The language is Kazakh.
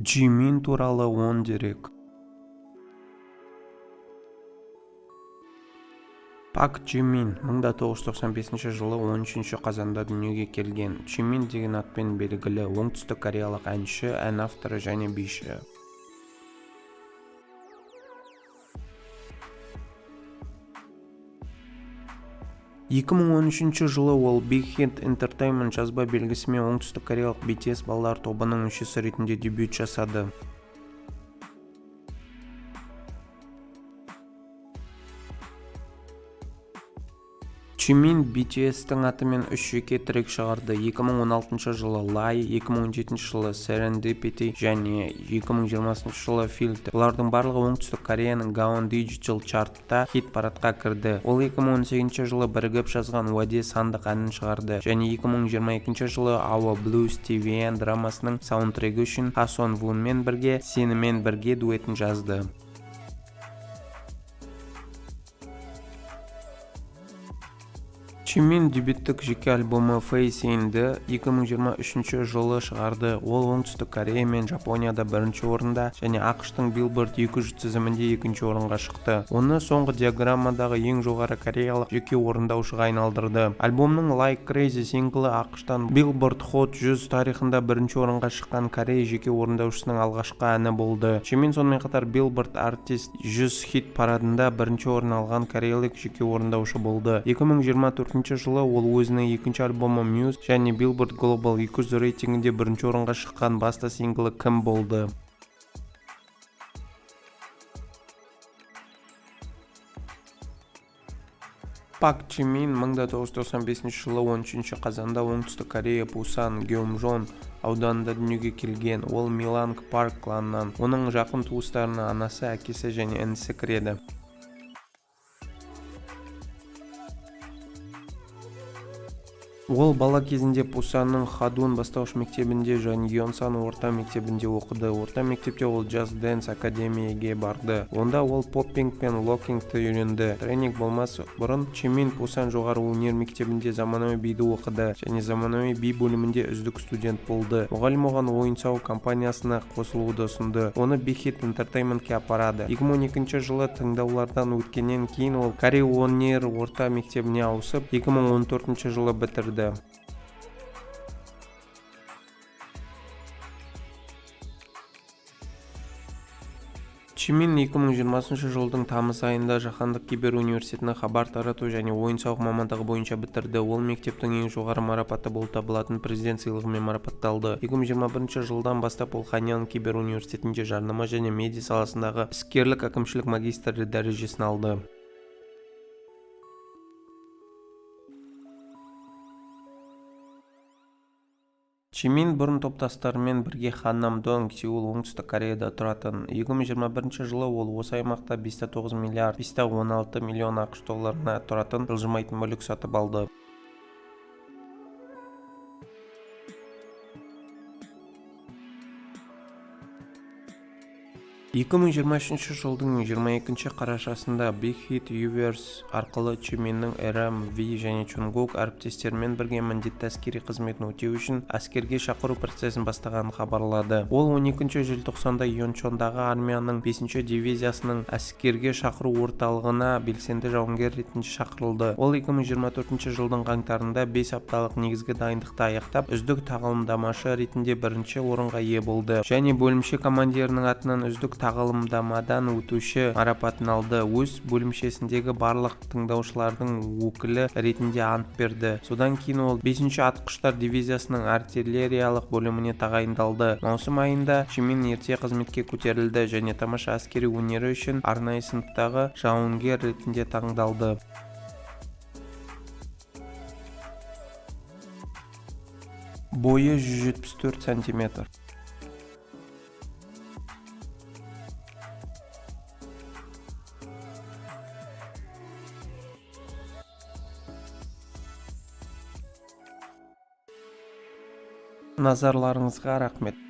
Чимин туралы 10 дерек. Пак Чимин 1995 жылы 13 қазанда дүниеге келген. Чимин деген атпен белгілі оңтүстік кореялық әнші, ән авторы және биші. 2013 жылы ол Big Hit Entertainment жазба белгісімен оңтүстік кореялық BTS балалар тобының мүшесі ретінде дебют жасады. Чимин BTS-тің атымен 3 жеке трек шығарды. 2016 жылы Lie, 2017 жылы Serendipity және 2020 жылы Filter. Бұлардың барлығы Оңтүстік Кореяның Gaon Digital Chartта хит-парадқа кірді. Ол 2018 жылы бірігіп жазған Уәде сандық әнін шығарды және 2022 жылы Our Blues TVN драмасының саундтрегі үшін Ха Сон Вунмен бірге Сенімен бірге дуэтін жазды. Чимин дебюттік жеке альбомы Face In-ді 2023 жылы шығарды. Ол Оңтүстік Корея мен Жапонияда бірінші орында және АҚШ-тың Billboard 200 тізімінде екінші орынға шықты. Оны соңғы диаграммадағы ең жоғары кореялық жеке орындаушыға айналдырды. Альбомның Like Crazy синглы АҚШ-тан Billboard Hot 100 тарихында бірінші орынға шыққан корей жеке орындаушысының алғашқы әні болды. Чимин сонымен қатар Billboard Artist 100 хит парадында бірінші орын алған кореялық жеке орындаушы болды. 2024 жылы ол өзінің екінші альбомы Muse және Billboard Global 200 рейтингінде бірінші орынға шыққан басты синглы Кім болды. Пак Чимин 1995 жылы 13 қазанда Оңтүстік Корея Пусан Геомжон ауданында дүниеге келген. Ол Миланг Парк кланынан. Оның жақын туыстарына анасы, әкесі және інісі кіреді. Ол бала кезінде Пусанның Хадун бастауыш мектебінде және Йонсан орта мектебінде оқыды. Орта мектепте ол Just Dance Academy-ге барды. Онда ол поппинг пен локингті үйренді. Тренинг болмас бұрын Чимин Пусан жоғары өнер мектебінде заманауи биді оқыды және заманауи би бөлімінде үздік студент болды. Мұғалім оған ойын-сауық компаниясына қосылуды ұсынды. Оны Big Hit Entertainment-ке апарады. 2012 жылы тыңдаулардан өткеннен кейін ол Корей өнер орта мектебіне ауысып, 2014 жылы бітірді. Чимин 2020 жылдың тамыз айында Жаһандық кибер университетінің хабар тарату және ойын-сауық мамандығы бойынша бітірді. Ол мектептің ең жоғары марапаты болып табылатын президент сыйлығымен марапатталды. 2021 жылдан бастап ол Ханьян кибер университетінде жарнама және медиа саласындағы іскерлік әкімшілік магистрі дәрежесін алды. Чимин бұрын топтастарымен бірге Ханнам-донг, Сеул, Оңтүстік Кореяда тұратын. 2021 жылы ол осы аймақта 5,9 миллиард 516 миллион АҚШ долларына тұратын жылжымайтын мүлік сатып алды. 2023 жылдың 22 қарашасында Big Hit Uverse арқылы Чиминнің RM, V және Чонгук әріптестерімен бірге міндетті әскери қызметін өтеу үшін әскерге шақыру процесін бастағанын хабарлады. Ол 12 желтоқсанда Йончондағы армияның 5 дивизиясының әскерге шақыру орталығына белсенді жауынгер ретінде шақырылды. Ол 2024 жылдың қаңтарында 5 апталық негізгі дайындықты аяқтап, үздік тағылымдамашы ретінде бірінші орынға ие болды және бөлімше командирінің атынан үздік тағылымдамадан өтуші марапатын алды. Өз бөлімшесіндегі барлық тыңдаушылардың өкілі ретінде ант берді. Содан кейін ол 5 атқыштар дивизиясының артиллериялық бөліміне тағайындалды. Маусым айында Чимин ерте қызметке көтерілді және тамаша әскери өнері үшін арнайы сыныптағы жауынгер ретінде таңдалды. Бойы 174 сантиметр. Назарларыңызға рахмет.